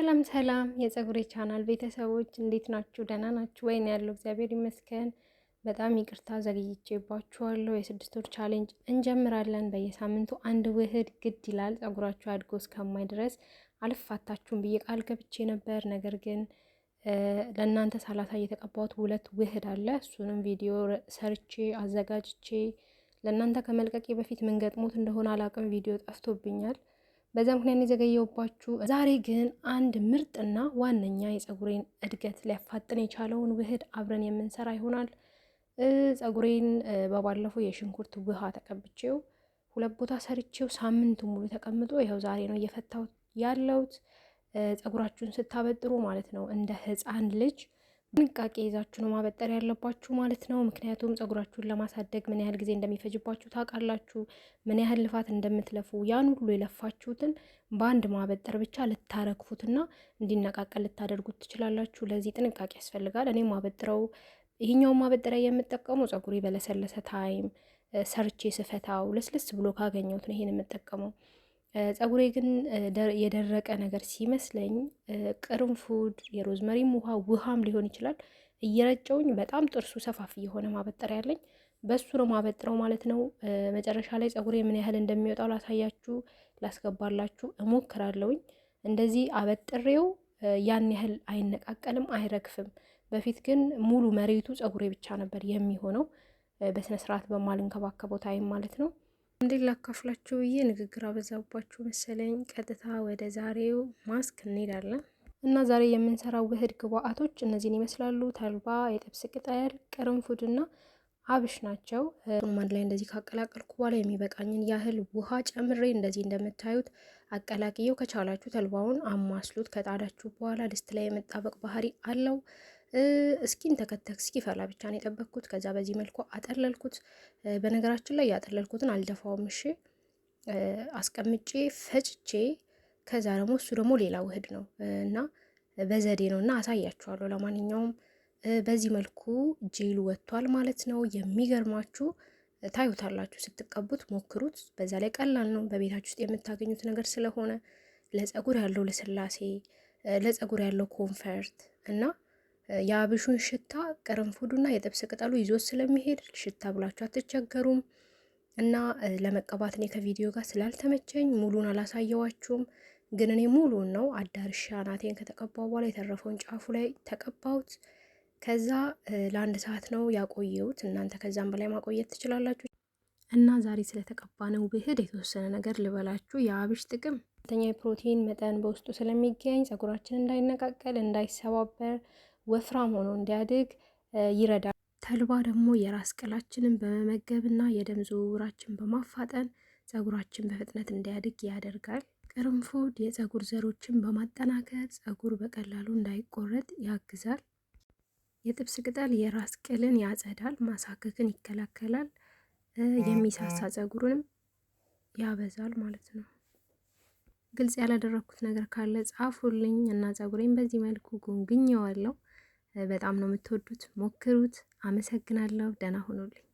ሰላም ሰላም የፀጉሬ ቻናል ቤተሰቦች እንዴት ናችሁ? ደህና ናችሁ ወይ? ነው ያለው፣ እግዚአብሔር ይመስገን። በጣም ይቅርታ ዘግይቼባችኋለሁ። የ6 ወር challenge እንጀምራለን። በየሳምንቱ አንድ ውህድ ግድ ይላል። ፀጉራችሁ አድጎ እስከማይ ድረስ አልፋታችሁም ብዬ ቃል ገብቼ ነበር። ነገር ግን ለእናንተ ሳላሳይ የተቀባሁት ሁለት ውህድ አለ። እሱንም ቪዲዮ ሰርቼ አዘጋጅቼ ለእናንተ ከመልቀቄ በፊት ምን ገጥሞት እንደሆነ አላቅም፣ ቪዲዮ ጠፍቶብኛል። በዛ ምክንያት የዘገየሁባችሁ። ዛሬ ግን አንድ ምርጥና ዋነኛ የፀጉሬን እድገት ሊያፋጥን የቻለውን ውህድ አብረን የምንሰራ ይሆናል። ፀጉሬን በባለፈው የሽንኩርት ውሃ ተቀብቼው ሁለት ቦታ ሰርቼው ሳምንቱ ሙሉ ተቀምጦ ይኸው ዛሬ ነው እየፈታሁት ያለሁት። ፀጉራችሁን ስታበጥሩ ማለት ነው እንደ ሕፃን ልጅ ጥንቃቄ ይዛችሁ ነው ማበጠር ያለባችሁ ማለት ነው። ምክንያቱም ፀጉራችሁን ለማሳደግ ምን ያህል ጊዜ እንደሚፈጅባችሁ ታውቃላችሁ፣ ምን ያህል ልፋት እንደምትለፉ። ያን ሁሉ የለፋችሁትን በአንድ ማበጠር ብቻ ልታረግፉትና እንዲነቃቀል ልታደርጉት ትችላላችሁ። ለዚህ ጥንቃቄ ያስፈልጋል። እኔ ማበጥረው ይህኛውን ማበጠሪያ የምጠቀመው ፀጉሬ በለሰለሰ time ሰርቼ ስፈታው ልስልስ ብሎ ካገኘሁት ነው ይሄን የምጠቀመው። ፀጉሬ ግን የደረቀ ነገር ሲመስለኝ ቅርንፉድ፣ የ rosemary ም ውሃ ውሃም ሊሆን ይችላል እየረጨውኝ በጣም ጥርሱ ሰፋፊ የሆነ ማበጠሪያ ያለኝ በሱ ነው ማበጥረው ማለት ነው። መጨረሻ ላይ ፀጉሬ ምን ያህል እንደሚወጣው ላሳያችሁ ላስገባላችሁ እሞክራለሁኝ። እንደዚህ አበጥሬው ያን ያህል አይነቃቀልም፣ አይረግፍም። በፊት ግን ሙሉ መሬቱ ፀጉሬ ብቻ ነበር የሚሆነው በስነ ስርዓት በማልንከባከበው time ማለት ነው። እንዴት ላካፍላችሁ ብዬ ንግግር አበዛባችሁ መሰለኝ። ቀጥታ ወደ ዛሬው ማስክ እንሄዳለን እና ዛሬ የምንሰራው ውህድ ግብአቶች እነዚህን ይመስላሉ። ተልባ፣ የጥብስ ቅጠል፣ ቅርንፉድና አብሽ ናቸው። አንድ ላይ እንደዚህ ካቀላቀልኩ በኋላ የሚበቃኝን ያህል ውሃ ጨምሬ እንደዚህ እንደምታዩት አቀላቅየው፣ ከቻላችሁ ተልባውን አማስሉት። ከጣዳችሁ በኋላ ድስት ላይ የመጣበቅ ባህሪ አለው። እስኪን ተከተክ እስኪፈላ ብቻ ነው የጠበቅኩት። ከዛ በዚህ መልኩ አጠለልኩት። በነገራችን ላይ ያጠለልኩትን አልደፋውም። እሺ አስቀምጬ ፈጭቼ ከዛ ደግሞ እሱ ደግሞ ሌላ ውህድ ነው እና በዘዴ ነው እና አሳያችኋለሁ። ለማንኛውም በዚህ መልኩ ጄሉ ወጥቷል ማለት ነው። የሚገርማችሁ ታዩታላችሁ ስትቀቡት፣ ሞክሩት። በዛ ላይ ቀላል ነው፣ በቤታችሁ ውስጥ የምታገኙት ነገር ስለሆነ ለጸጉር ያለው ልስላሴ፣ ለጸጉር ያለው comfort እና የአብሹን ሽታ ቅርንፉዱና የጥብስ ቅጠሉ ይዞት ስለሚሄድ ሽታ ብላችሁ አትቸገሩም። እና ለመቀባት እኔ ከቪዲዮ ጋር ስላልተመቸኝ ሙሉን አላሳየዋችሁም። ግን እኔ ሙሉን ነው አዳርሻ አናቴን ከተቀባው በኋላ የተረፈውን ጫፉ ላይ ተቀባሁት። ከዛ ለአንድ ሰዓት ነው ያቆየሁት። እናንተ ከዛም በላይ ማቆየት ትችላላችሁ። እና ዛሬ ስለተቀባነው ውህድ የተወሰነ ነገር ልበላችሁ። የአብሽ ጥቅም ከፍተኛ የፕሮቲን መጠን በውስጡ ስለሚገኝ ጸጉራችን እንዳይነቃቀል፣ እንዳይሰባበር፣ ወፍራም ሆኖ እንዲያድግ ይረዳል። ተልባ ደግሞ የራስ ቅላችንን በመመገብና የደም ዝውውራችን በማፋጠን ጸጉራችን በፍጥነት እንዲያድግ ያደርጋል። ቅርንፉድ የጸጉር ዘሮችን በማጠናከር ጸጉር በቀላሉ እንዳይቆረጥ ያግዛል። የጥብስ ቅጠል የራስ ቅልን ያጸዳል፣ ማሳከክን ይከላከላል፣ የሚሳሳ ጸጉርንም ያበዛል ማለት ነው። ግልጽ ያላደረግኩት ነገር ካለ ጻፉልኝ እና ጸጉሬን በዚህ መልኩ ጎንግኘዋለሁ። በጣም ነው የምትወዱት፣ ሞክሩት። አመሰግናለሁ። ደህና ሁኑልኝ።